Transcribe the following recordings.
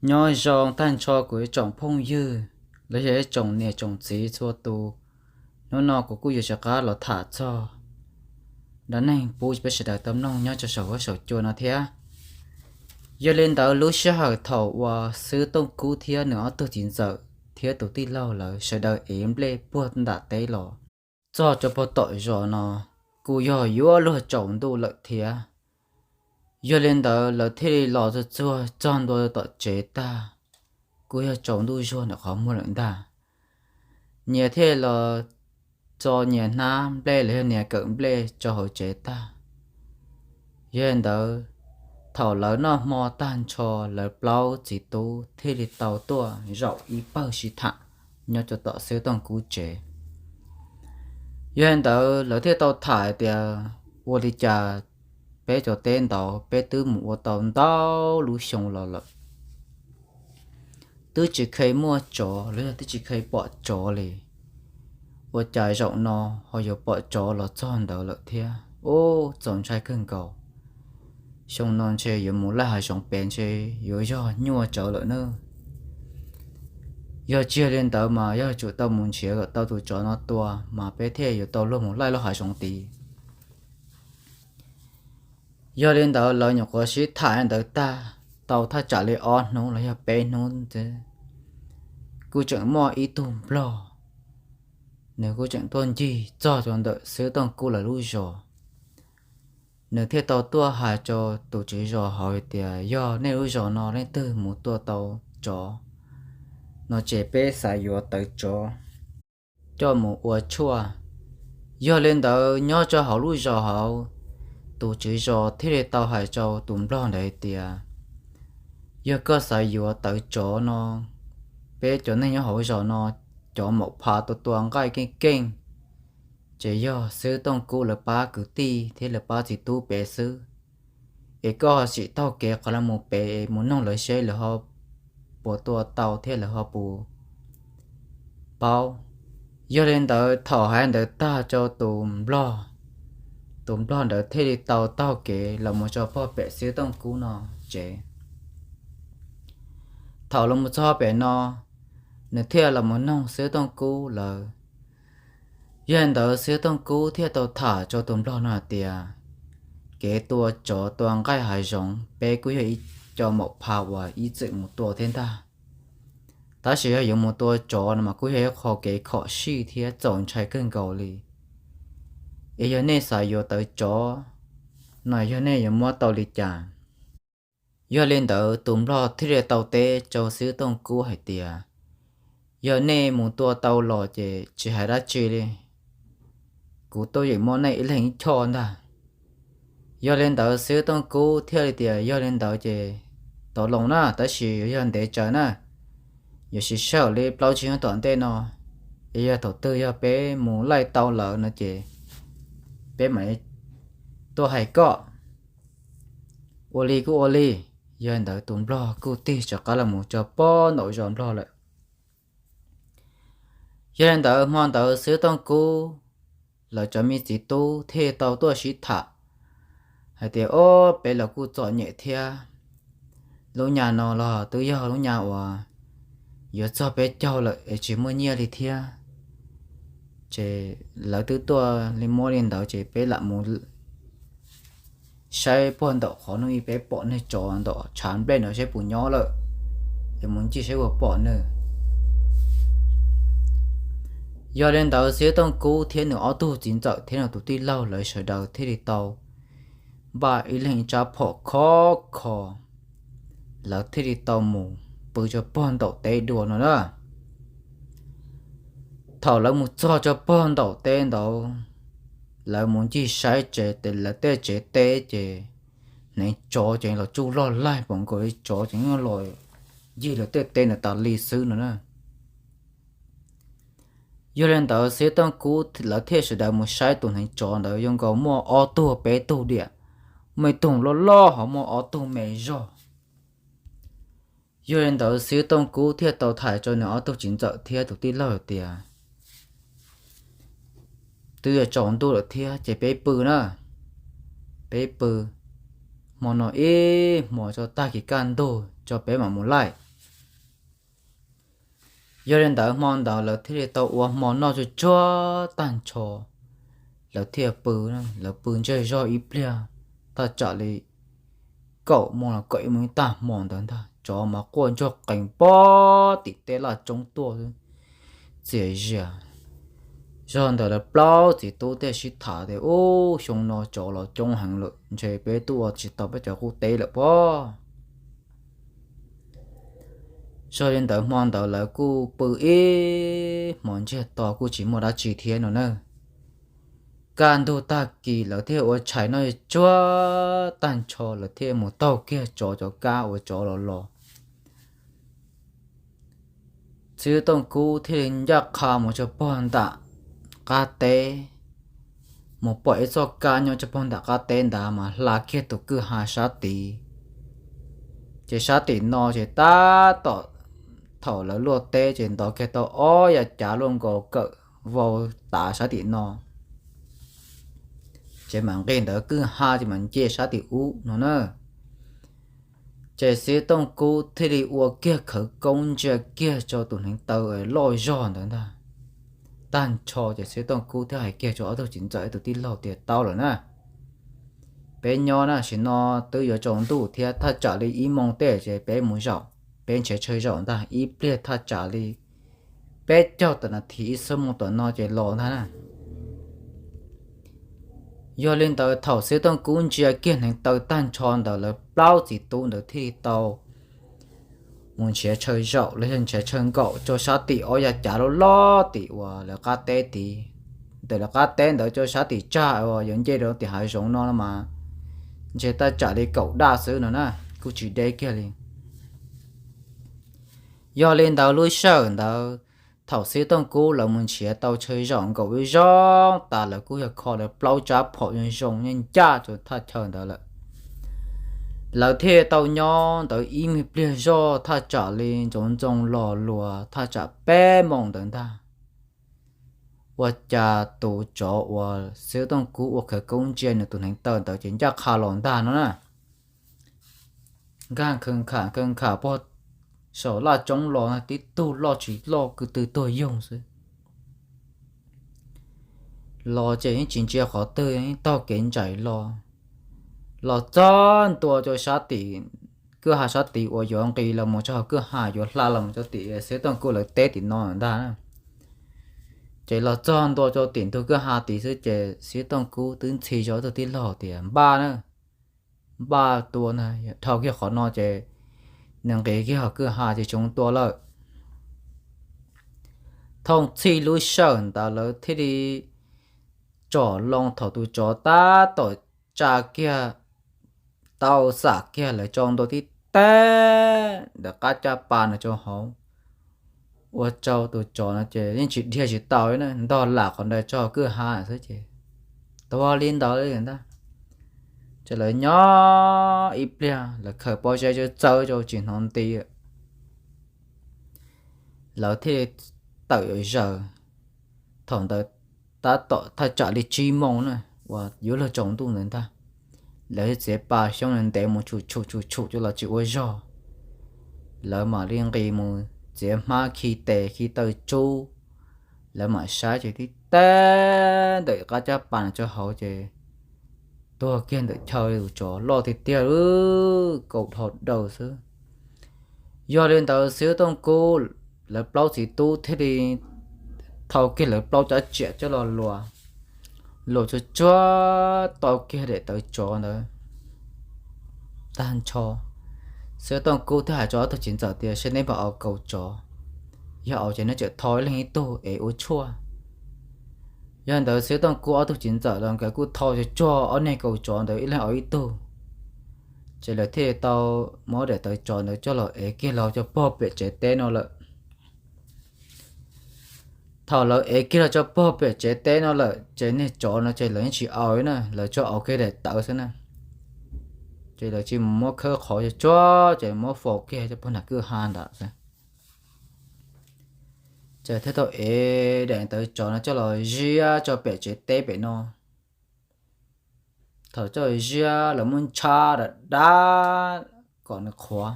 Nyob zoo tag nrho kuv ib tsoom phooj ywg los yog ib tsoom niam tsoom txiv txhua tus. Hnub no kuv kuj yuav rov qab los tham txog dab neeg pub peb sawv daws tau mloog nyob rau saum huab saum cua no thiab. Yog li ntawd lub sij hawm thaum uas Xwb Tooj Kub thiab nws ob tug txiv ntxawm thiab tus tij laug lawv sawv daws ev nplej puag nram teb los txog rau puag tom zos no, kuj yog yuav luag tsaus ntuj lawm thiab. Yog li ntawd lawv thiaj li los txog txog txog ntua tom tsev tag, kuj yog tsaus ntuj zuag ntawm qhov muag lawm ntag. Nyias thiaj los txo nyias hnab nplej los yog nyias kawm nplej rau hauv tsev tag. Yog li ntawd, thaum lawv noj hmo tag nrho, lawv plaub txiv tub thiaj li tau tuaj zaum ib pawg sib tham nyob rau tom Xwb Tooj Kub tsev. Yog li ntawd lawv thiaj tau tham tias, ua li cas peb cov teb ntawd peb twb mus ua tau ntau lub xyoo los lawm, twb tsis kheev muaj tsov los yog twb tsis kheev pom tsov li. Ua cas zaum no ho yuav pom tsov los txog ntawd lawm thiab. Ub, txaus ntshai kawg nkaus. Xyoo no ntshe yuav mus laij hav zoov pem ntshe yuav yog nyuaj tsawv lawm nawb. Yog tsis yog li ntawd mas yog tsum tau mus nrhiav kom tau tus tsov no tua mas peb thiaj yuav tau luag mus laij lub hav zoov tid. Yog li ntawd lawv nyuam qhuav sib tham li ntawd tag tau thaj tsam li ob hnub los yog peb hnub ntawd, kuj tseem muaj ib tug nplog, nws kuj tseem tuaj ncig txog rau ntawm Xwb Tooj Kub lawv lub zos. Nws thiaj tau tuaj hais rau tus tswv zos hauv hais tias, yog nej lub zos no leej twg mus tua tau tsov no ces peb xav yuav tawv tsov coj mus ua tshuaj. Yog li ntawd nyob rau hauv lub zos hauv, tus tswv zos thiaj li tau hais rau tus nplog ntawd hais tias, yog koj xav yuav tawv tsov no, peb cov neeg nyob hauv zos no cov maum pha tua tua nqaij keej keej, ces yog Xwb Tooj Kub lawv pab kwv tij thiab lawv pab txiv tub pem xwb. Es koj ho sim taug kev qhov lawv mus pem es mus noog lawv seb lawv ho puas tua tau thiab lawv ho puas paub. Yog li ntawd thaum hais ntawd tag rau tus nplog, tus nplog ntawd thiaj li tau taug kev los mus rau pog pem Xwb Tooj Kub no tsev. Thaum los mus txog pem no, nws thiaj los mus noog Xwb Tooj Kub lawv. Yog li ntawd Xwb Tooj Kub thiaj tau tham rau tus nplog no hais tias, kev tua tsov tua nqaij hav zoov peb kuj yog ib co maum pha uas ib txwm mus tua thiab ntag. Tab sis yog yuav mus tua tsov no mas kuj yog ib qho kev khom sij thiab txaus ntshai kawg nkaus li. Es yog nej xav yuav tawv tsov no yog nej yuav muab tau li cas? Yog li ntawd tus nplog thiaj li tau teb rau Xwb Tooj Kub hais tias, yog nej mus tua tau los ces tsis hais dab tsi li, kuv tuaj yeem muab nej ib leeg ib choj ntag. Yog li ntawd Xwb Tooj Kub thiaj li tias, yog li ntawd ces tau los na, tab sis yog ntev tsawv na, yuav siv sij hawm li plaub tsib hnub tom ntej no, es yog thaum twg yog peb mus laij tau lawm no ces peb mam tuaj hais koj. Ua li kuj ua li. Yog li ntawd tus nplog kuj tig rov qab los mus rau pog ntaum zos nplog lawm. Yog li ntawd hmo ntawd Xwb Tooj Kub lawv cov me txiv tub thiaj tau tuaj sib tham hais tias, ob, peb los kuj txom nyem thiab, lub nyas no los twb yog lub nyas uas yuav txog peb caug lawm es tsis muaj nyiaj li thiab. Ces lawv twb tuaj li muab li ntawd ces peb lam mus saib puag ntaum qhov no peb pom niag tsov ntaum tshav nplej no seb puas nyob lawm, es mus ncig saib puas pom nws. Yog li ntawd Xwb Tooj Kub thiab nws ob tug txiv ntxawm thiab nws tus tij laug lawv sawv daws thiaj li tau npaj ib leeg ib rab phom khov kho, lawv thiaj li tau mus pw rau puag ntaum teb dua no na. Thaum lawv mus txog rau puag ntaum teb ntawd, lawv mus ncig saib tsev, lawv tej tsev teb ces hneev tsov ces los tsuj loj laig pom nkaus li tsov ces los ncig lawv tej teb ntawd tas li xwb no na. Yog li ntawd Xwb Tooj Kub lawv thiaj sawv daws mus saib tus hneev tsov ntawd zoo nkaus muaj ob tug peb tug diam, muaj ib tug loj loj ho muaj ob tug me zog. Yog li ntawd Xwb Tooj Kub thiaj tau tham rau nws ob tug txiv ntxawm thiab tus tij laug tias, twb yuav tsaus ntuj lawm thiab ces peb pw na, peb pw hmo no ib hmos tso, tag kis kaj ntug tso peb mam mus laij. Yog li ntawd hmo ntawd lawv thiaj li tau ua hmo noj tsuag tsuag tag nrho, lawv thiaj pw. Lawv pw ntsej zog ib pliag, thaj tsam li kaum moos los kaum ib moos ib tag hmo ntawd ntag, tsov mas quaj ntsuag qees pob tim tej laj roob tuaj xwb. Txias zias, zog ntawd lawv plaub txiv tub thiaj sib tham tias, Ub, xyoo no tsov los coob heev lawm, ntshe peb tuaj ua tsis tau peb cov qub teb lawm pob. Zog li ntawd hmo ntawd lawv kuj pw ib hmos ntsiag to kuj tsis muaj dab tsi thiab no na. Kaj ntug tag kis lawv thiaj ua tshais noj tsuag tag nrho, lawv thiaj mus taug kiag tsov cov kab uas tsov los los. Xib Tooj Kub thiaj li ncaj qha mus rau pog nram qab teb, mus pom ib txoj kab nyob rau pog nram qab teb ntawd mas hla kiag tus kwj ha sab tid. Ces sab tim no ces tab tom thaum lawv luaj teb ces ntov kiag tau ob yav cav luaj nkaus kawm vau tav sab tim no, ces mam nqis ntawd kwj ha ces mam nce sab tim ub no na. Ces Xib Tooj Kub thiaj li ua kiag khawv koob ntsia kiag rau tus hneev taw loj zog ntawd ntag. Tag nrho ces Xib Tooj Kub thiaj hais kiag rau ob tug txiv ntxawm ib tug tij laug tias, Tau lawm na, peb nyob na, sim no twb yuav tsaus ntuj thiab, thaj tsam li ib moos tej ces peb mus zaum, peb nrhiav chaw zaum ntag, ib pliag thaj tsam li peb caug tawm nas this ib xuab moos tom no ces los ntag na. Yog li ntawd thaum Xib Tooj Kub ntsia kiag hneev taw tag nrho ntawd lawv plaub txiv tub ntawd thiaj li tau mus nrhiav chaw zaum los yog nrhiav chaw nkaum rau sab tim ob yav cav loj loj tim uas lawv qab teb tid. Ntawm lawv qab teb ntawd rau sab tim tsag uas yuav nce rau tim hav zoov no mas ntshe thaj tsam li kaum daj xwb no na, kuj tsis deb kiag li. Yog li ntawd lub sij hawm ntawd thaum Xib Tooj Kub lawv mus nrhiav tau chaw zaum nkaum ib zaug tas lawv kuj yog kho lawv plaub tsab phom zoo zoo ncaj ncaj rau thaj chaw ntawd lawm. Lawv thiaj tau nyob ntawd ib me pliag zoj thaj tsam li ntsoov ntxoo los luas thaj tsam peb moos ntawd ntag. Ua cas tus tsov uas Xib Tooj Kub ua khawv koob ntsia nws tus hneev taw ntawd ces ncaj qha los ntag no na. Nkag khaws nkham khaws nkham puag saum laj roob los tib tug loj tsis loj kwv tw tuag yoog xwb. Los ces yeej tsis ntsia qhov twg, yeej taug kev ntsais los, los txog ntua rau sab tim kwj ha sab tid uas yuav nqis los mus rau hauv kwj ha yuav hla los mus rau tim Xib Tooj Kub lawv teb tim no ntag. Ces los txog ntua rau tim ntug kwj ha tid xwb ces Xib Tooj Kub twb ntxhi rau tus tij laug tias, Npaj na, npaj tua na, dhau kiag qhov no ces nws nqis kiag hauv kwj ha ces tsoov tua lawm. Thooj txhij lub sij hawm ntawd lawv thiaj li tsom loo thaum tus tsov tab tom tsa kiag tau xam kiag lawv tso ntua tib teg ntawm qab caj pas no rau hauv. Ua rau tus tsov no ces yeej tsis dhia tsis tau li na, ntog lam qhov ntawd tso kwj ha xwb ces tuag li ntawd li ntag. Ces lawv nyob ib pliag lawv khaws pob zeb txawb txawb rau tsis hnov nti. Lawv thiaj li tawm zaws. Thaum ntawd tab tom thaj tsam li tsib moos na, uas yuav luag tsaus ntuj ntawd ntag. Lawv thiaj txiav pas xyoob ntev mus tshum tshum tshum tshum coj los tsis ua zog. Lawv mam li nqis mus txiav hmab khi tes khi taw tsub. Lawv mam saib ces tib teg ntawm qab caj pas no rau hauv ces tuag kiag ntawm chaw li tus tsov loj tiag tiag, kaum dhau daws xwb. Yog li ntawd Xib Tooj Kub lawv plaub txiv tub thiaj li thau kiag lawv plaub cab tsiam coj los luas, luas tsuag tsuag tau kiag daim tawv tsov ntawd tag nrho. Xib Tooj Kub thiaj hais rau ob tug txiv ntxawm tias, Seb neb puas au kaus tsov, yog au ces neb tseem thau ib leeg ib tug es ua tshuaj. Yog li ntawd Xib Tooj Kub ob tug txiv ntxawm los nkawd kuj thau tsuag tsuag ob niag kaus tsov ntawd ib leeg au ib tug. Ces lawv thiaj li tau muab daim tawv tsov ntawd coj los ev kiag los cov pog pem tsev teb no lawm. Thaum lawv ev kiag los cov pog pem tsev teb no lawm ces niag tsov no ces lawv yeej tsis au li na, lawv tsuas au kiag daim tawv xwb na. Ces lawv tsis mus muab khawb qhov tsuag tsuag ces muab faus kiag cov pog nram kwj ha ntawd xwb. Ces thiaj tau ev daim tawv tsov no coj los ziab tso pem tsev teb pem no. Thaum coj los ziab lawv muab ntshab dav dav kom nws qhuav,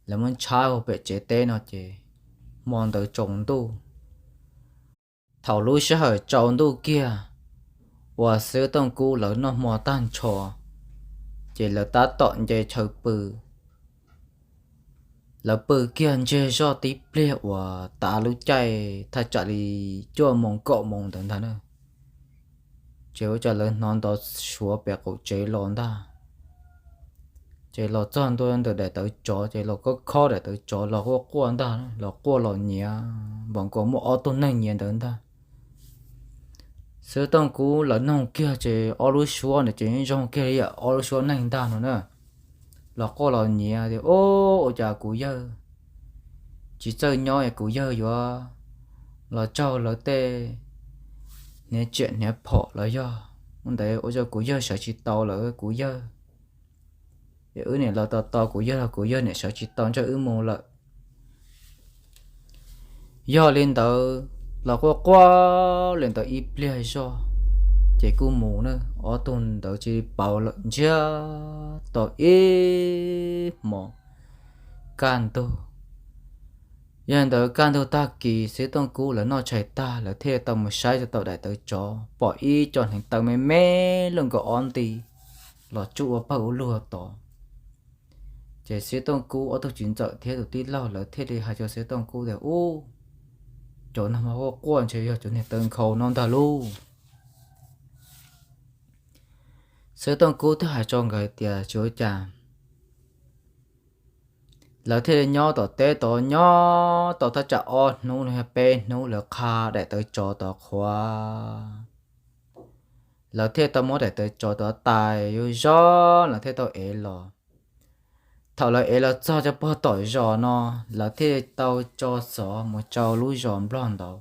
lawv muab ntshab hauv pem tsev teb no ces hmo ntawd tsaus ntuj. Thaum lub sij hawm tsaus ntuj kiag uas Xib Tooj Kub lawv noj hmo tag nrho, ces lawv tab tom nce chaw pw. Lawv pw kiag ntseg zoj tib pliag uas tav lub caij thaj tsam li cuaj moos kaum moos ntawd ntag na, ces ua cas lawv hnov nrov suav pem qaum tsev los ntag. Ces los txog ntua ntawm daim tawv tsov, ces los khob khob daim tawv tsov los quaj quaj ntag, los quaj los nyiav npaum nkaus muaj ob tug neeg nyiav ntawd ntag. Xib Tooj Kub lawv noog kiag ces ob lub suab ntawd ces zoo kiag li ob lub suab neeg ntag no na. Los quaj los nyiav tias, Ub, ua cas kuv yawg tsis txawj nyob es kuv yawg yuav los raug lawv tej hniav tsiam hniav phom los yog ua ntawd ua rau kuv yawg sawv tsis tau lawm, kuv yawg, es wb niam los tos tos kuv yawg los kuv yawg niam sawv tsis tau ntsej wb mus lawm. Yog li ntawd los quaj quaj li ntawd ib pliag zog, ces kuj mus na, ob tug ntawd cia li pauv lawm ntsiag tau ib hmos kaj ntug. Yog li ntawd kaj ntug tag kis Xib Tooj Kub lawv noj tshais tag lawv thiaj tau mus saib tau daim tawv tsov, pom ib co hneev taw me me luaj nkaus ob nti los tsuj ua pawg ua lug tod. Ces Xib Tooj Kub ob tug txiv ntxawm thiab tus tij laug lawv thiaj li hais rau Xib Tooj Kub tias, Ub, cov no mas quaj quaj ntshe yog cov niag taw nkhaus no ntag lauj. Xib Tooj Kub thiaj hais rau nkawd tias, Tsis ua cas. Lawv thiaj li nyob tom teb tod nyob tau thaj tsam ob hnub los yog peb hnub lawv qha daim tawv tsov tod qhuav. Lawv thiaj tau muab daim tawv tsov tod tais yuav zog lawv thiaj tau ev los. Thaum lawv ev los txog rau pog tom zos no, lawv thiaj li tau tso xov mus rau lub zos nplog ntawd,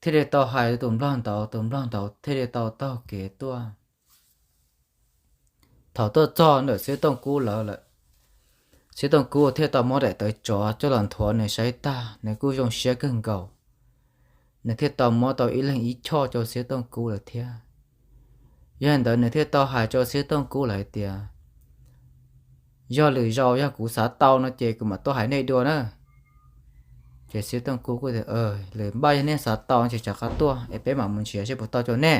thiaj li tau hais rau tus nplog ntawd, tus nplog ntawd thiaj li tau taug kev tuaj. Thaum tuaj txog ntawm Xib Tooj Kub lawv lawm, Xib Tooj Kub thiaj tau muab daim tawv tsov coj los nthuav nws saib tag, nws kuj zoo siab kawg nkaus. Nws thiaj tau muab tau ib leeg ib choj rau Xib Tooj Kub lawm thiab. Yog li ntawd nws thiaj tau hais rau Xib Tooj Kub lawv hais tias, Yog lwm zaus yog kuv xav tau no ces kuv mam tuaj hais nej dua na. Ces Xib Tooj Kub kuj tias, Lwm npaj yog nej xav tau ces rov qab tuaj es peb mam mus nrhiav seb puas tau rau nej.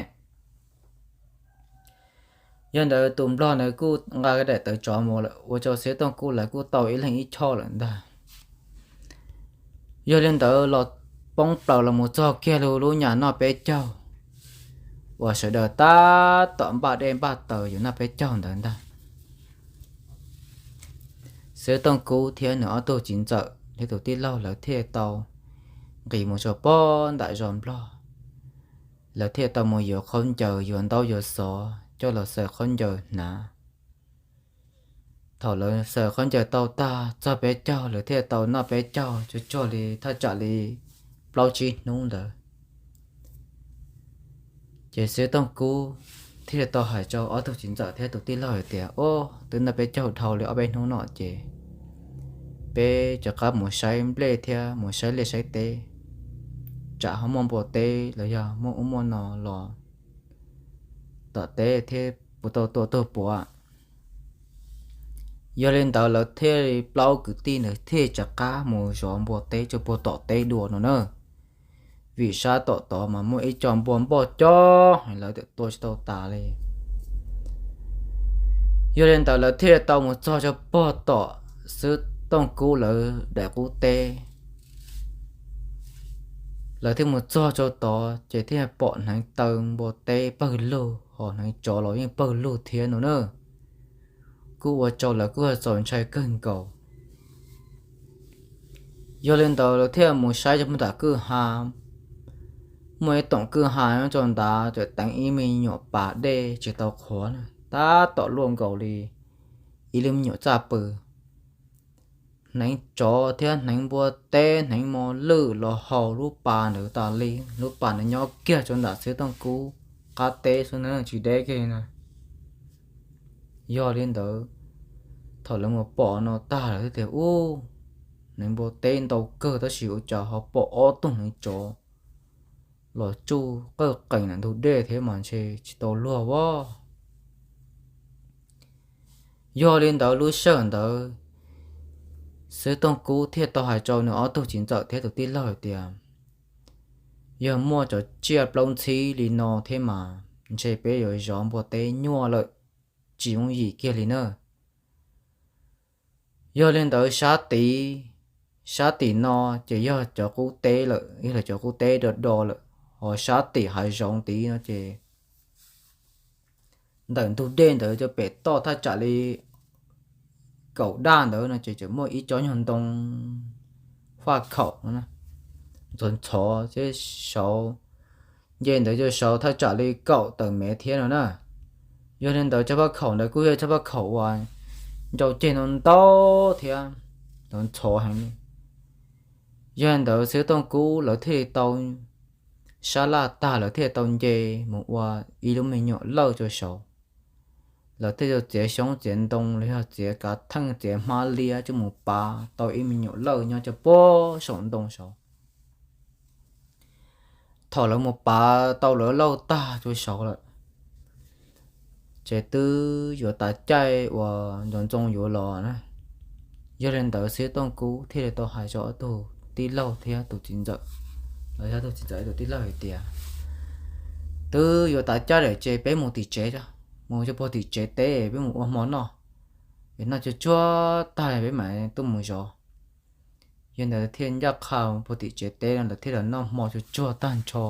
Yog li ntawd tus nplog ntawd kuj nqa daim tawv tsov mus lawm, ua rau Xib Tooj Kub lawv kuj tau ib leeg ib choj lawm ntag. Yog li ntawd los poob plaws los mus txog kiag lub nyuam noj peb caug uas sawv daws tab tom npaj dej npaj taws yuav noj peb caug ntawd ntag. Xib Tooj Kub thiab nws ob tug txiv ntxawm thiab tus tij laug lawv thiaj tau nqis mus rau pog nram zos nplog. Lawv thiaj tau mus yuav khaub ncaws, yuav ntaub yuav xov coj los xaws khaub ncaws hnav. Thaum lawv xaws khaub ncaws tau tag txog peb caug, lawv thiaj tau noj peb caug tsuag tsuag li thaj tsam li plaub tsib hnub ntawd. Ces Xib Tooj Kub thiaj tau hais rau ob tug txiv ntxawm thiab tus tij laug hais tias, Ob, twb noj peb caug dhau li ob peb hnub no ces peb rov qab mus saib nplej thiab mus saib liaj saib teb, tsam ho muaj npua teb los yog muaj ub muaj no los tom teb thiab puas tau tua tuag puav. Yog li ntawd lawv thiaj li plaub kwv tij ntawd thiaj rov qab mus zov npua teb rau puag tom teb dua no na. Vim sab tom tod mas muaj ib co npua npoj coob heev, lawv twb tua tsis tau tas li. Yog li ntawd lawv thiaj tau mus txog rau puag tom Xib Tooj Kub lawv daim qub teb. Lawv thiaj mus txog rau tod ces thiaj pom hneev taw npua teb pawg lug, ho hneev tsov los yeej pawg lug thiab no na. Kuj ua rau lawv kuj txaus ntshai kawg nkaus. Yog li ntawd lawv thiaj mus saib rau puag nram kwj ha. Muaj ib toom kwj ha nyob rau ntawd, tseem teev ib me nyuam pas dej tsis tau qhuav na, tab tom luaj nkaus li ib lub me nyuam txaj pw. Hneev tsov thiab hneev npua teb hneev mos lwj los haus lub pas ntawd tas li. Lub pas ntawd nyob kiag rau ntawm Xib Tooj Kub qab teb xwb na, tsis deb kiag li na. Yog li ntawd, thaum lawv mus pom no tag lawm thiaj tias, Ub, hneev npua teb ntau kawg tab sis ua cas ho pom ob tug hneev tsov los tsuj qawj qees ntawm ntug dej thiab mas ntshe tsis tau luag as. Yog li ntawd lub sij hawm ntawd Xwb Tooj Kub thiaj tau hais rau nws ob tug txiv ntxawm thiab tus tij laug hais tias, yog muaj cov tsiaj plaub ntxhib li no thiab mas ntshe peb yuav zov npua teb nyuaj lawm, tsis yooj yim kiag li na. Yog li ntawd sab tid, sab tim no ces yog cov qub teb lawm, yog cov qub teb do do lawm, ho sab tim hav zoov tid no ces ntawm ntug dej ntawd rau pem toj thaj tsam li kaum daj ntawd no ces tseem muaj ib tsob nyuag ntoo faj khaum ntxhov ntxhov thiab saud, nce ntawd rau saud thaj tsam li kaum tawm mev thiab no na. Yog li ntawd tsob faj khaum ntawd kuj yog tsob faj khaum uas ncau ceg ntau ntau thiab ntxhov ntxhov heev li. Yog li ntawd Xwb Tooj Kub lawv thiaj li tau sab laj tag lawv thiaj li tau nce mus ua ib lub me nyuam lawj rau saud. Lawv thiaj tau txiav xyoob txiav ntoo los yog txiav kav theej txiav hmab liab coj mus pav tau ib me nyuam lawj nyob rau puag saum ntoo saud. Thaum lawv mus pav tau lawv lawj tag rau saud lawm, ces twb yuav tas caij uas Ntxoov Ntxoo yuav los na. Yog li ntawd Xwb Tooj Kub thiaj li tau hais rau ob tug tij laug thiab tus txiv ntxawm, los yog tus txiv ntxawm tus tij laug hais tias, twb yuav tas caij lawm ces peb mus tim tsev, mus rau puag tim tsev teb peb mus ua hmo noj, es noj tsuag tsuag tag peb mam tuaj mus zov. Yog ntawd thiaj ncaj qha puag tim tsev teb no lawv thiaj los noj hmo tsuag tsuag tag nrho.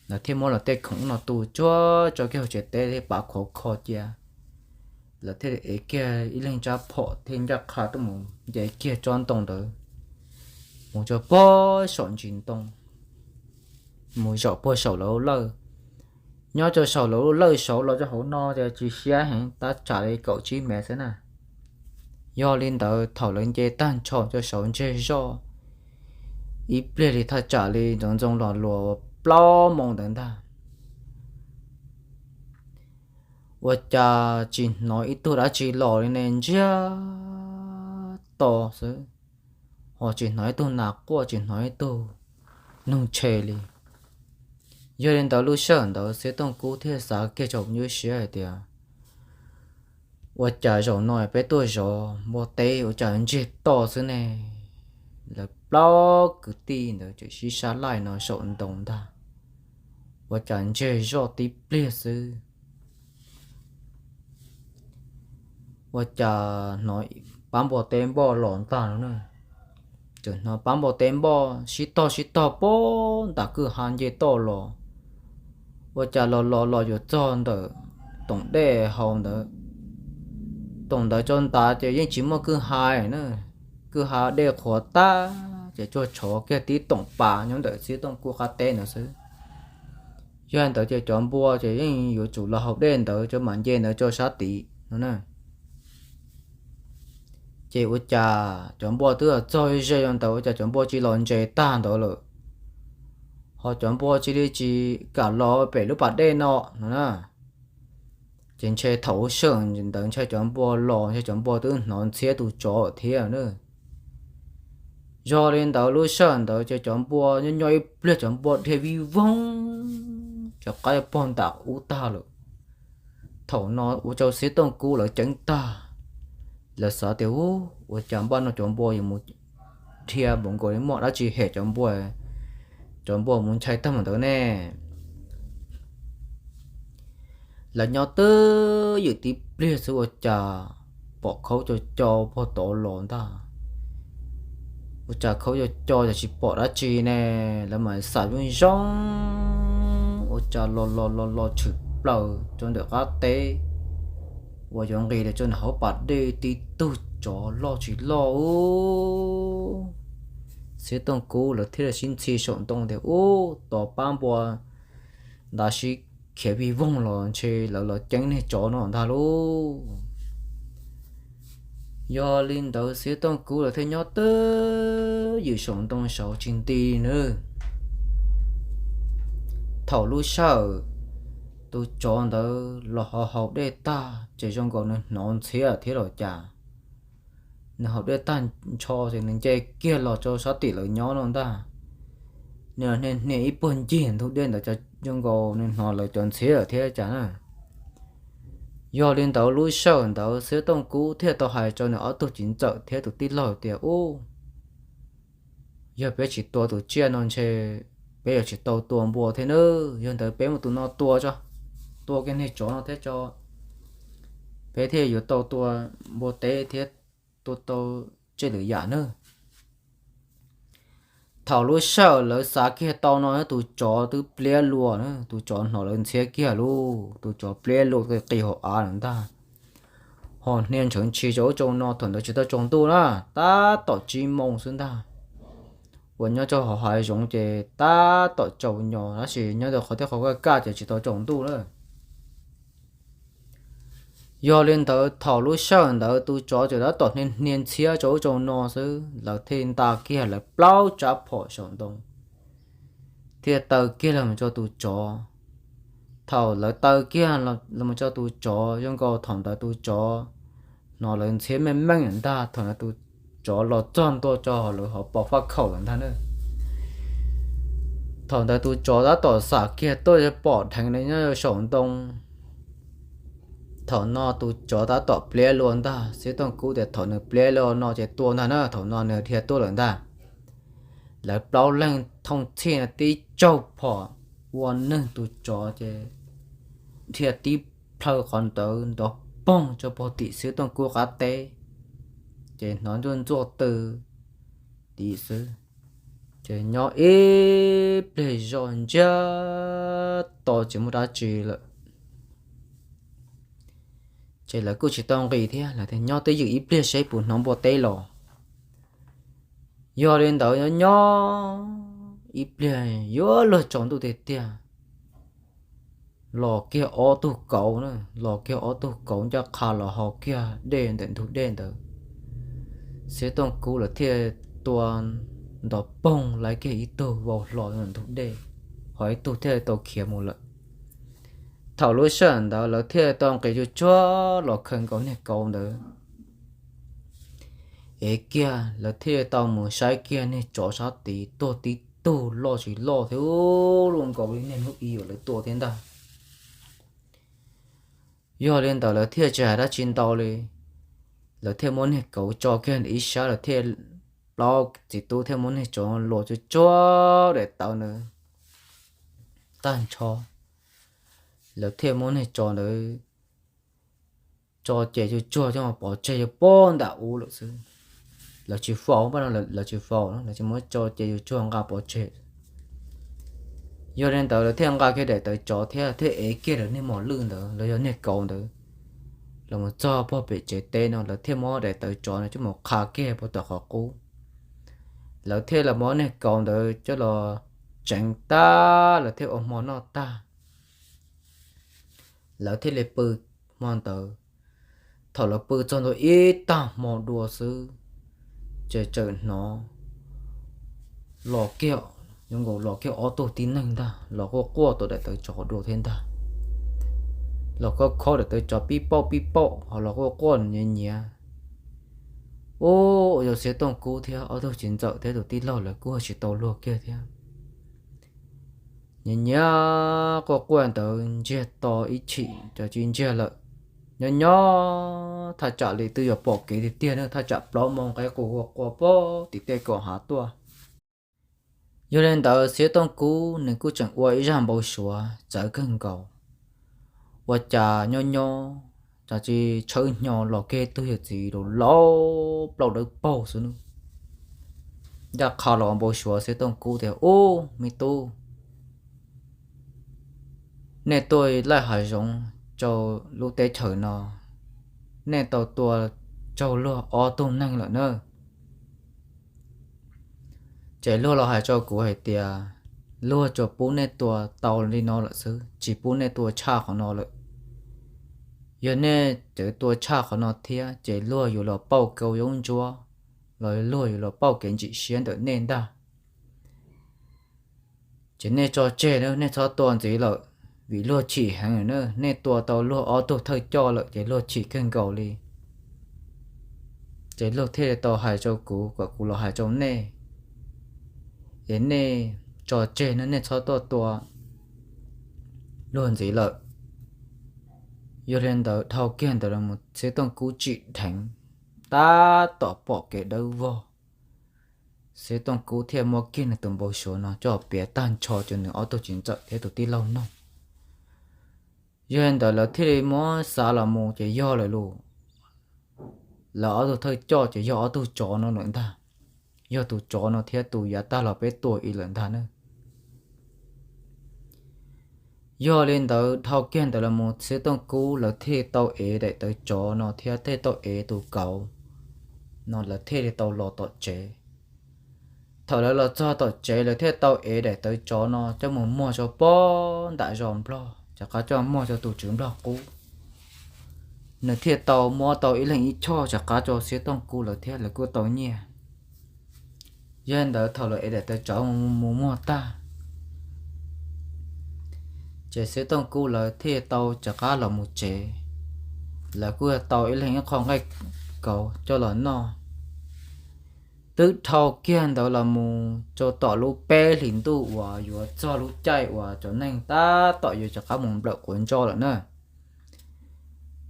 Lawv thiaj muab lawv tej khoom no tu tsuag tso kiag hauv tsev teb thiab pav khuav kho cia. Lawv thiaj li ev kiag ib leeg tsab phom thiaj ncaj qha tuaj mus nce kiag tsob ntoo ntawd mus rau puag saum ntsis ntoo, mus zaum puag saum lawv lub lawj. Nyob rau saum lawv lub lawj saud los rau hauv no ces tsis siab heev, tab tsam li kaum tsib mev xwb na. Yog li ntawd thaum lawv nce tag nrho rau saud ntseg zoj, ib pliag li thaj tsam li Ntxoov Ntxoo los luas plaub moo ntawd ntag, ua cas tsis hnov ib tug dab tsi los li ne, ntsiag to xwb, ho tsis hnov ib tug nas quaj tsis hnov ib tug noog tshe li. Yog li ntawd lub sij hawm ntawd Xwb Tooj Kub thiaj xav kiag rau hauv nws lub siab hais tias, ua cas zaum no peb tuaj zov npua teb ua cas ntsiag to xwb ne? Lawv plaub kwv tij ntawd tseem sib sab laij no saum ntoo ntag, ua cas ntsiag zoj tib pliag xwb, ua cas hnov pab npua teb npoj los ntag no na. Tseem hnov pab npua teb npoj sib tog sib tog puag nram kwj ha nce toj los, ua cas los los los yuav txog ntawm toom dej hauv ntawd. Toom ntawd tso ntav ces yeej tsis muaj kwj ha na, kwj ha dej qhuav tag ces tsuas tshuav kiag tib toom pas nyob ntawm Xwb Tooj Kub qab teb ntawd xwb. Yog li ntawd ces cov npua ces yeej yuav tsum los haus dej ntawd rau mam nce ntawd rau sab tid no na. Ces ua cas cov npua twb los txog ze ze ntawd ua cas cov npua tsis los ntses tag ntawd lawm, ho cov npua cia li tsis kam los pem lub pas dej no no na. Ces ntshe thaum lub sij hawm ntawd ntshe cov npua los ntshe cov npua twb hnov ntxhiab tus tsov thiab na. Yog li ntawd lub sij hawm ntawd ces cov npua nyob nyob ib pliag cov npua dhia vij voog, cov qab yuav pog ntam ub tag lawm. Thaum no ua rau Xwb Tooj Kub lawv ceeb tag, lawv xav tias, u, ua cas npaj no cov npua yuav mus dhia npaum nkaus li muaj dab tsi hem cov npua, cov npua mus ntshai tag mus ntawd ne. Lawv nyob twb ywm tib pliag xwb ua cas pom khaub co co puag tod los ntag. Ua cas khaub co co cas tsis pom dab tsi ne, lawv mam xav zoo zoo, ua cas los los los los tshwm plaws rau ntawm qab teb uas yuav nqis rau ntawm hauv pas dej tib tug tsov loj tsis loj. Xwb Tooj Kub lawv thiaj li sib ntxhi saum ntoo tias, ub, tos pab npua ntav sib khiav vij voog los ntshe lawv los ceeb niag tsov no ntag lauj. Yog li ntawd Xwb Tooj Kub lawv thiaj nyob twb ywm saum ntoo saud tsis nti nws. Thaum lub sij hawm tus tsov ntawd los haus haus dej tag ces zoo nkaus nws hnov ntxhiab thiab los cas. Nws haus dej tag nrho ces nws nce kiag los rau sab tim lawv nyob no ntag. Nws hnia hnia ib puag ncig ntug dej ntawd zoo nkaus nws hnov lawv cov ntxhiab lawm thiab cas na. Yog li ntawd lub sij hawm ntawd Xiav Tooj Kub thiaj tau hais rau nws ob tug txiv ntxawm thiab tus tij laug tias, Ub, yog peb tsis tua tus tsiaj no ntshe peb yuav tsis tau tua npua thiab nawb. Yog ntawd peb muab tus no tua tso, tua kiag niag tsov no thiab tso, peb thiaj yuav tau tua npua teb thiab tua tau tsiaj lwm yam nawb. Thaum lub sij hawm lawv xav kiag tau no, tus tsov twb pliab luag na, tus tsov hnov lawv ntxhiab kiag lauj, tus tsov pliab luag qis hauv av lawm ntag. Ho hnia ntshawv ntshis rau ub rau no, thaum ntawd tsis tau tsaus ntuj na, tab tom tsib moos xwb ntag. Uas nyob rau hauv hav zoov ces tab tom tsaus nyos, tab sis nyob rau qhov tej qhov kaj kaj ces tsis tau tsaus ntuj na. Yog li ntawd thaum lub sij hawm ntawd tus tsov tseem tab tom hnia hnia ntxhiab rau ub rau no xwb, lawv thiaj nta kiag lawv plaub tsab phom saum ntoo thiaj taw kiag los mus rau tus tsov. Thaum lawv taw kiag los mus rau tus tsov, zoo nkaus thaum ntawd tus tsov hnov lawv ntxhiab meej meej lawm ntag, thaum ntawd tus tsov los txog ntua rau hauv lawv hauv paus faj khaum lawm ntag na. Thaum ntawd tus tsov tab tom xam kiag tuaj pom dheev nyob rau saum ntoo. Thaum no tus tsov tab tom pliab luag ntag, Xiav Tooj Kub tias thaum nws pliab luag no ces tua ntag na, thaum no nws dhia tuaj lawm ntag. Lawv plaub leeg thooj txhij tib tsaug phom ua neeg tus tsov ces dhia tib plhaw qhov ntawd nrov poog rau puag tim Xiav Tooj Kub qab teb, ces hnov ntsuaj ntsuaj tw tim xwb. Ces nyob ib pliag zoj ntsiag to tsis muaj dab tsi lawm. Ces lawv kuj tsis tau nqis thiab, lawv tias nyob twj ywm ib pliag seb puas hnov npua teb los. Yog li ntawd nyob nyob ib pliag yuav luag tsaus ntuj tiag tiag, los kiag ob tug kauv na, los kiag ob tug kauv ncaj qha los haus kiag dej ntawm ntug dej ntawd. Xiav Tooj Kub lawv thiaj tua nrov poog lawv kiag ib tug vau hlo ntawm ntug dej, ho ib tug thiaj tau khiav mus lawm. Thaum lub sij hawm ntawd lawv thiaj tau nqis tsuag tsuag los khaws nkaus niag kauv ntawd. Ev kiag lawv thiaj tau mus saib kiag niag tsov sab tid tuag tib tug loj tsis loj thiab, luaj nkaus li niag hnub i uas lawv tua thiab ntag. Yog li ntawd lawv thiaj tsis hais dab tsi ntau li, lawv thiaj muab niag kauv tso kiag ntawm ib sab, lawv thiaj, plaub txiv tub thiaj muab niag tsov luas tsuag tsuag daim tawv ntawd tag nrho. Lawv thiaj muab niag tsov ntawd tso ces tsuag tsuag coj pov tseg yuav puag nram ub lawm xwb. Lawv tsis faus, lawv tsis faus, lawv tsis muab tso ces tsuag tsuag nqa pov tseg. Yog li ntawd lawv thiaj nqa kiag daim tawv tsov thiab thiaj ev kiag lawv niag mos lwj ntawd los yog niag kauv ntawd los mus txog puag pem tsev teb no, lawv thiaj muab daim tawv tsov no coj mus qha kiag puag tom qhov qub. Lawv thiaj los muab niag kauv ntawd coj los tseev tag, lawv thiaj ua hmo noj tag. Lawv thiaj li pw hmo ntawd. Thaum lawv pw txog ntua ib tag hmo dua xwb, ces txawm hnov los kiag, yuav nkaus los kiag ob tug tib neeg ntag, los quaj quaj tom daim tawv tsov dua thiab ntag. Los khob khob daim tawv tsov pib pauj pib pauj, ho los quaj quaj nyiav nyiav. Ub, yog Xiav Tooj Kub thiab ob tug txiv ntxawm thiab tus tij laug lawv kuj tsis tau luag kiag thiab. Nyiav nyiav quaj quaj ntawd ntsiag to ib chim ces tsis ntsiag lawm. Nyob nyob thaj tsam li twb yuav pom kev tiag tiag na, thaj tsam plaub moos nqe qus quaj quaj puag tim tej kaum hav tuaj. Yog li ntawd Xiav Tooj Kub nws kuj tseem ua ib zaj npau suav txawv kawg nkaus. Ua cas nyob nyob cas tsis tshawb hnyo los kiag tug yawm txiv laus laus plaub dawb paug xwb nub. Ncaj qha los npau suav Xiav Tooj Kub tias, Ub, me tub, nej tuaj laij hav zoov rau lub teb chaws no, nej tau tua raug luag ob tug neeg lawm na. Ces luag los hais rau kuv hais tias luag tsuas pub nej tua tau li no lawm xwb, tsis pub nej tua tshaj qhov no lawm. Yog nej tseem tua tshaj qhov no thiab ces luag yuav los pauj kev zoo ntsuab, los luag yuav los pauj kev ntsim siab ntawm nej ntag. Ces nej tso tseg na, nej txhob tua ntxiv lawm, vim luag chim heev lawm na. Nej tua tau luag ob tug thawj coj lawm ces luag chim kawg nkaus li. Ces luag thiaj li tau hais rau kuv kom kuv los hais rau nej, es nej tso tseg na, nej txhob tuaj tua luag ntxiv lawm. Yog li ntawd dhau kiag ntawd los Xib Tooj Kub tsim dheev, tab tom pom kev dawb vog. Xib Tooj Kub thiaj muab kiag nws tus npau suav no coj piav tag nrho rau nws ob tug txiv ntxawm thiab tus tij laug mloog. Yog li ntawd lawv thiaj li muab xav los mus ces yog lawm lauj. Lawv ob tug thawj coj ces yog ob tug tsov no lawm ntag. Yog tus tsov no thiab tus yav tag los peb tua ib lawm ntag na. Yog li ntawd dhau kiag ntawd los mus Xib Tooj Kub lawv thiaj tau ev daim tawv tsov no thiab thiaj tau ev tus kauv no, lawv thiaj li tau los tom tsev. Thaum lawv los txog tom tsev lawv thiaj tau ev daim tawv tsov no coj mus muag rau pog nram zos Nplog, rov qab coj muag rau tus tswv Nplog qub. Nws thiaj tau muab tau ib leeg ib choj rov qab rau Xib Tooj Kub lawv thiab lawv kuj tau nyiaj. Yog li ntawd thaum lawv ev daim tawv tsov mus muag tag, ces Xib Tooj Kub lawv thiaj tau rov qab los mus tsev. Lawv kuj tau ib leeg ib qho nqaij kauv coj los noj. Twb dhau kiag ntawd los mus rau tom lub peb hlis ntuj uas yuav txog lub caij uas cov neeg tab tom yuav rov qab mus nplawm quav ntsoj lawm na.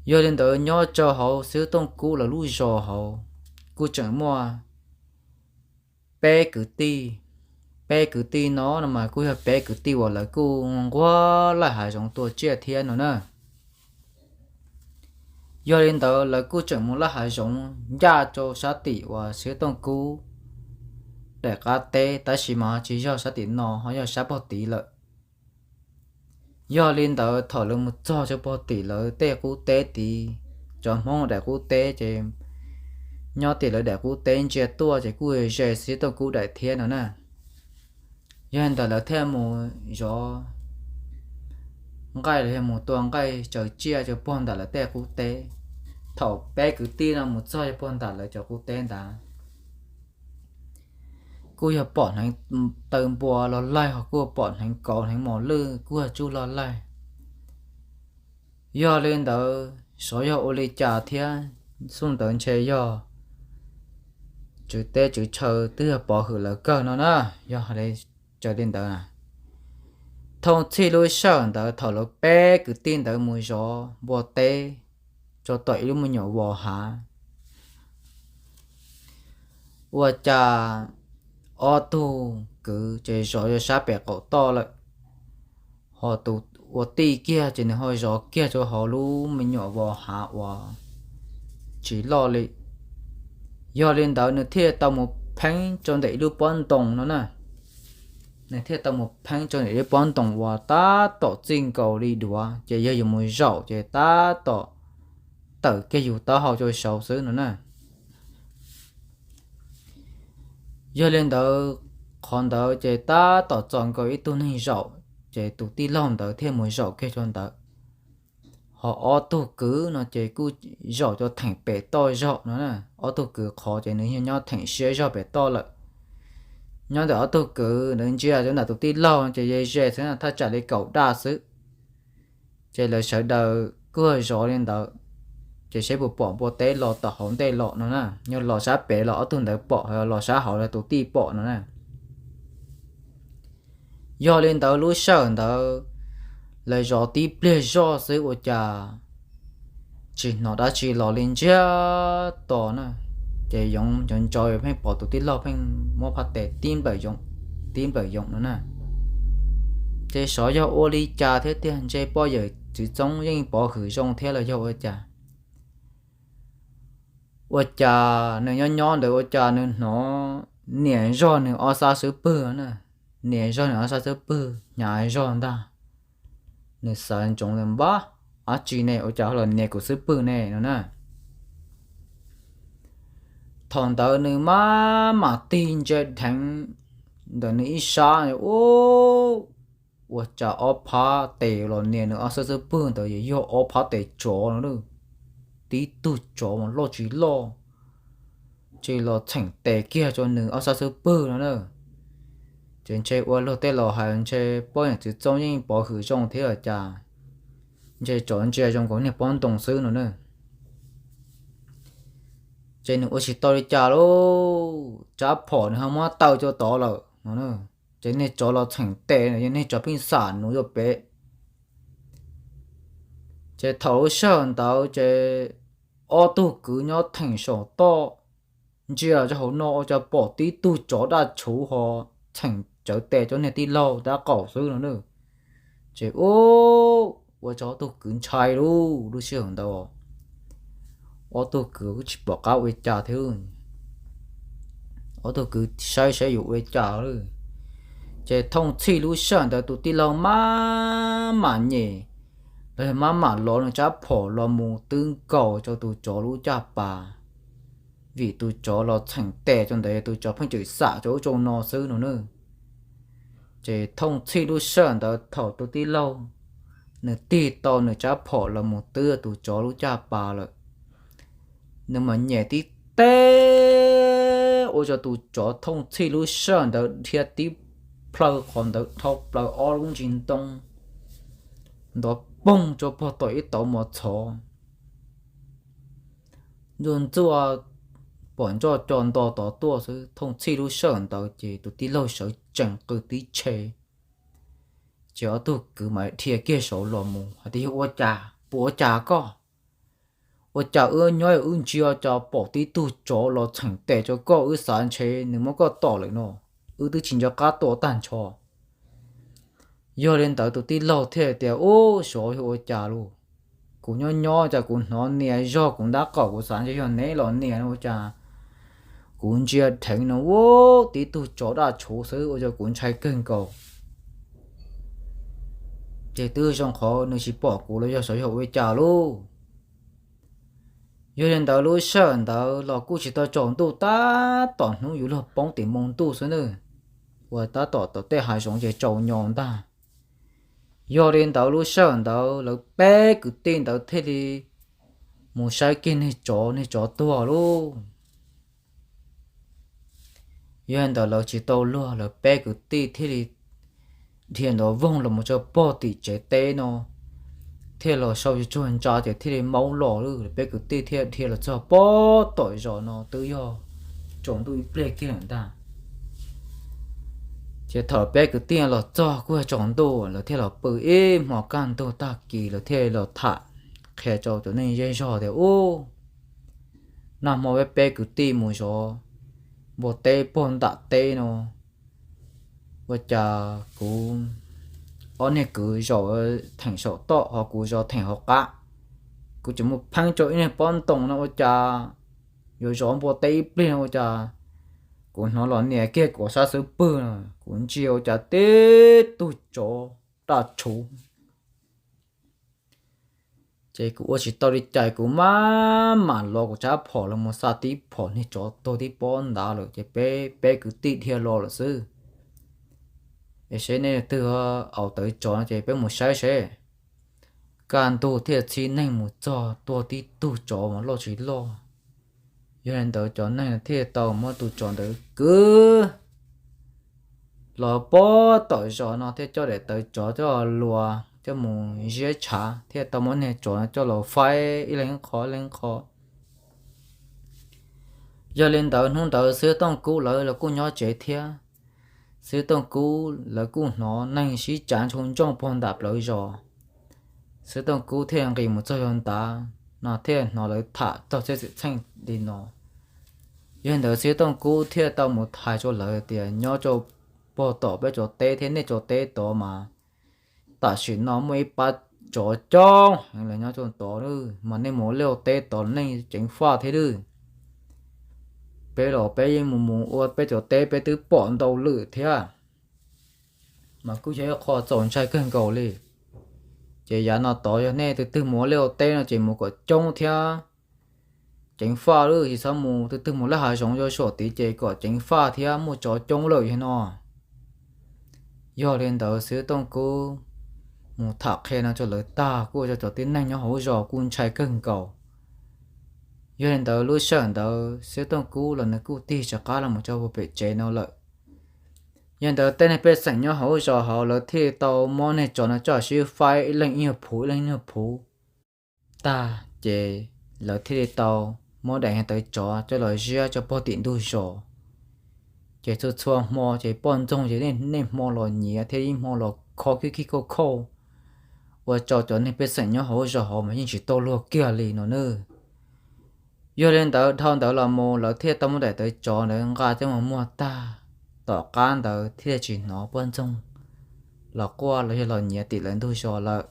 Yog li ntawd nyob rau hauv Xib Tooj Kub lawv lub zos hauv kuj tseem muaj peb kwv tij. Peb kwv tij no no mas kuj yog peb kwv tij uas lawv kuj nquag laij hav zoov tua tsiaj thiab no na. Yog li ntawd lawv kuj tseem mus laij hav zoov ncaj rau sab tim uas Xib Tooj Kub daim qab teb, tab sis mas tsis yog sab tim no, ho yog sab pog tid lawm. Yog li ntawd thaum lawv mus txog rau pog tim lawv tej qub teb tid, cov Hmoob daim qub teb ces nyob tim lawv daim qub teb ntsia tuaj ces kuj ze Xib Tooj Kub daim thiab no na. Yog li ntawd lawv thiaj mus zov nqaij los yog mus tua nqaij tsaws tsiaj rau pog ntawm lawv tej qub teb. Thaum peb kwv tij no mus txog rau pog ntawm lawv cov qub teb ntawd, kuj yog pom hneev taw npua los laig, ho kuj pom hneev kauv hneev mos lwj kuj yog tsuj los laig. Yog li ntawd xyov yog ua li cas thiab, xub ntawd ntshe yog tswv teb tswv chaw twb yog pov hwm lawv kawg no na. Yog li, raws li ntawd, thooj txhij lub sij hawm ntawd thaum lawv peb kwv tij ntawd mus zov npua teb rau tom ib lub me nyuam vos hav, ua cas ob tug kwv ces zov yog sab pem qaum toj lawm, ho tus ua tij kiag ces nws ho zov kiag rau hauv lub me nyuam vos hav uas tsis loj li. Yog li ntawd nws thiaj tau mus pheeb rau ntawm ib lub pob ntoo no na. Nws thiaj tau mus pheeb rau ntawm ib lub pob ntoo uas tab tom txij nkaus li duav, ces yog yuav mus zaum ces tab tom tawm kiag yus taub hau rau saud xwb no na. Yog li ntawd, qhov ntawd ces tab tom txog nkaus ib tug neeg zaum, ces tus tij laug ntawd thiaj mus zaum kiag rau ntawd. Ho ob tug kwv no ces kuj zaum rau theem pem toj zog no na. Ob tug kwv qhov ces nws yog nyob theem siab zog pem toj lawm. Nyob ntawm ob tug kwv ntawd ntsia rau ntawm tus tij laug ces ze ze xwb na, thaj tsam li kaum daj xwb. Ces lawv sawv daws kuj zov li ntawd, ces seb puas pom npua teb los tom hauv ntej los no na. Yog los sab pem los ob tug ntawd pom, ho los sab hauv los tus tij pom no na. Yog li ntawd lub sij hawm ntawd lawv zov tib pliag zoj xwb ua cas tsis hnov dab tsi los li ntsiag to na. Ces yoov ntsoov ntsoov pheej pom tus tij laug pheej muab phab tes tib nplawm yoov, tib nplawm yoov no na. Ces xyov yog ua li cas thiab tiag, ntshe poj yawm txwv txoob yeej pov hwm zoo thiab los yog ua cas. Ua cas nws nyob nyob ntawd ua cas nws hnov niam zog nws ob sab xub pwg na, niam zog nws ob sab xub pwg hnyav zog ntag. Nws xav ntsoov npab, dab tsi ne, ua cas ho los nias kuv xub pwg ne no na. Thaum ntawd nws maj mam tig ntsia dheev ntawm nws ib sab, ua cas ob phab tes los nias nws ob sab xub pwg ntawd yog ob phab tes tsov no, tib tug tsov mas loj tsis loj, ces los txheem tes kiag rau nws ob sab xub pwg no na. Ces ntshe ua luag tej laus hais ntshe poj niam txwv txoob yeej pov hwm zoo thiab los cas, ntshe tsov ntsia zoo nkaus niag pob ntoo xwb no na. Ces nws ua tsis tau li cas lauj, tsab phom nws ho muab taw rau tod lawm no. Ces niag tsov los txheem tes no, niag tsov pheej xam nuv rau pem. Ces thaum lub sij hawm ntawd ces ob tug kwv nyob theem saum toj ntsia rau hauv no ua cas pom tib tug tsov daj tshuv ho txheem tsawv tes cov niag tij laug dab qaum xwb no na. Ces ub, ua rau ob tug kwv ntshai lauj. Lub sij hawm ntawd ob tug kwv kuj tsis pom qab ua li cas thiab. Ob tug kwv saib saib yuav ua li cas lawm. Ces thooj txhij lub sij hawm ntawd tus tij laug maj mam nyem, los yog maj mam lov nws rab phom los mus twb nkaus rau tus tsov lub caj pas, vim tus tsov los txheem tes rau ntawd, tus tsov pheej tseem xam rau ub rau no xwb no na. Ces thooj txhij lub sij hawm ntawd thaum tus tij laug nws tig tau nws rab phom los mus twb tus tsov lub caj pas lawm, nws mam nyem tib teg ua rau tus tsov thooj txhij lub sij hawm ntawd dhia tib plhaw qhov ntawd dhau plaws ob lub ntsis ntoo, ntov poog rau pog tom ib tauv mos txhov. Ntxuaj ntxuaj pom nroj co nto tod tuaj xwb. Thooj txhij lub sij hawm ntawd ces tus tij laug sawv tsees qw tib tshee. Ces ob tug kwv mam dhia kiag saud los mus hais tias, Yog ua cas, puas ua cas koj? Ua cas wb nyob wb ntsia cas pom tib tug tsov los txheem tes rau koj, wb xav ntshe nws muab koj tom lawm no, wb twb tsis nco qab tua tag nrho. Yog li ntawd tus tij laug thiaj tias, Ub, xyov yog ua cas lauj, kuv nyob nyob cas kuv hnov nias zog kuv nrab qaum, kuv xav ntshe yog neb los nias no, ua cas kuv ntsia dheev no ub tib tug tsov daj tshuv xwb ua rau kuv ntshai kawg nkaus. Ces twb zoo qhov nws tsis pom kuv los yog xyov yog ua li cas lauj. Yog li ntawd lub sij hawm ntawd los kuj tsis tau tsaus ntuj, tab tom hnub yuav luag poob tim moo ntuj xwb nawb, uas tab tom tom tej hav zoov ces tsaus nyo ntag. Yog li ntawd lub sij hawm ntawd lawv peb kwv tij ntawd thiaj li mus saib kiag niag tsov, niag tsov tuag lauj. Yog li ntawd lawv tsis tau luag, lawv peb kwv tij thiaj li dhia nrov voog los mus rau pog tim tsev teb no, thiaj los sau tsuag ntsa ces thiaj li maub los lawm. Lawv peb kwv tij thiaj dhia los txog pog tom zos no twb yog tsaus ntuj ib pliag kiag lawm ntag. Ces thaum peb kwv tij los txog kuj yog tsaus ntuj, lawv thiaj los pw ib hmo kaj ntug, tag kis lawv thiaj los tham qhia rau cov neeg zej zog tias, Ub, nag hmo peb peb kwv tij mus zov npua teb puag nram teb no, ua cas kuv ob niag kwv zaum theem saum toj ho kuv zov theem hauv qab, kuv tseem mus pheeb rau ib niag pob ntoo no ua cas yuav zov npua teb ib pliag no ua cas kuv hnov los nias kiag kuv sab xub pwg no, kuv ntsia ua cas tib tug tsov daj tshuv. Ces kuv ua tsis tau li cas, kuv maj mam los kuv rab phom los mus xa tib phom, niag tsov tuag tib pob ntawd lawm ces peb peb kwv tij dhia los lawm xwb. Es seb nej twg au tawv tsov no ces peb mus saib seb. Kaj ntug thiaj txhib neeg mus txog, tuag tib tug tsov mas loj tsis loj. Yog li ntawd cov neeg thiaj tau muab tus tsov ntawd kwv los pog tom zos no thiaj coj daim tawv tsov coj luas coj mus ziab tshav, thiaj tau muab niag tsov no coj los faib ib leeg qho ib leeg qho. Yog li ntawd hnub ntawd Xib Tooj Kub lawv los kuj nyob tsev thiab. Xib Tooj Kub lawv kuj hnov neeg sib cav ntsoog ntsooj puag nram plawv zos. Xib Tooj Kub thiaj nqis mus txog yog ntawd no thiaj hnov lawv tham txog txhiab xwm txheej li no. Yog li ntawd Xib Tooj Kub thiaj tau mus hais rau lawv tias, Nyob rau puag tom peb tso teb thiab nej tso teb tod mas tam sim no muaj ib pab tsov coob heev lawv nyob rau tod, mas nej mus ua liaj ua teb tod nej ceev faj thiab lawm. Peb los peb yeej mus mus ua peb tso teb peb twb pom ntau lawm thiab, mas kuj yog ib qho txaus ntshai kawg nkaus li. Ces yav no tod yog nej tus twg mus ua liaj ua teb no ces mus kom coob thiab ceev faj lawm, tsis txhob mus tus twg mus laj hav zoov rau saum tid ces kom ceev faj thiab, muaj tsov coob lawm yog no. Yog li ntawd Xib Tooj Kub mus tham qhia no rau lawv tag kuj ua rau cov tib neeg nyob hauv zos kuj ntshai kawg nkaus. Yog li ntawd lub sij hawm ntawd Xib Tooj Kub los nws kuj tig rov qab los mus rau puag pem tsev no lawm. Yog li ntawd tej neeg pej xeem nyob hauv zos hauv lawv thiaj tau muab niag tsov no coj sib faib ib leeg ib nyuag phuv ib leeg ib nyuag phuv tag ces lawv thiaj li tau muab daim tawv tsov coj los ziab rau puag tim ntug zos. Ces txhua txhua hmo ces poj ntxoog ces niaj hmo los nyiav thiab ib hmo los khob khib khib khauj khauj ua rau cov neeg pej xeem nyob hauv zos hauv mas yeej tsis tau luag kiag li no nawb. Yog li ntawd dhau ntawd los mus lawv thiaj tau muab daim tawv tsov ntawd nqa coj mus muag tag. Tom qab ntawd thiaj tsis hnov poj ntxoog los quaj los yog los nyiav tim lawv ntug zos lawm.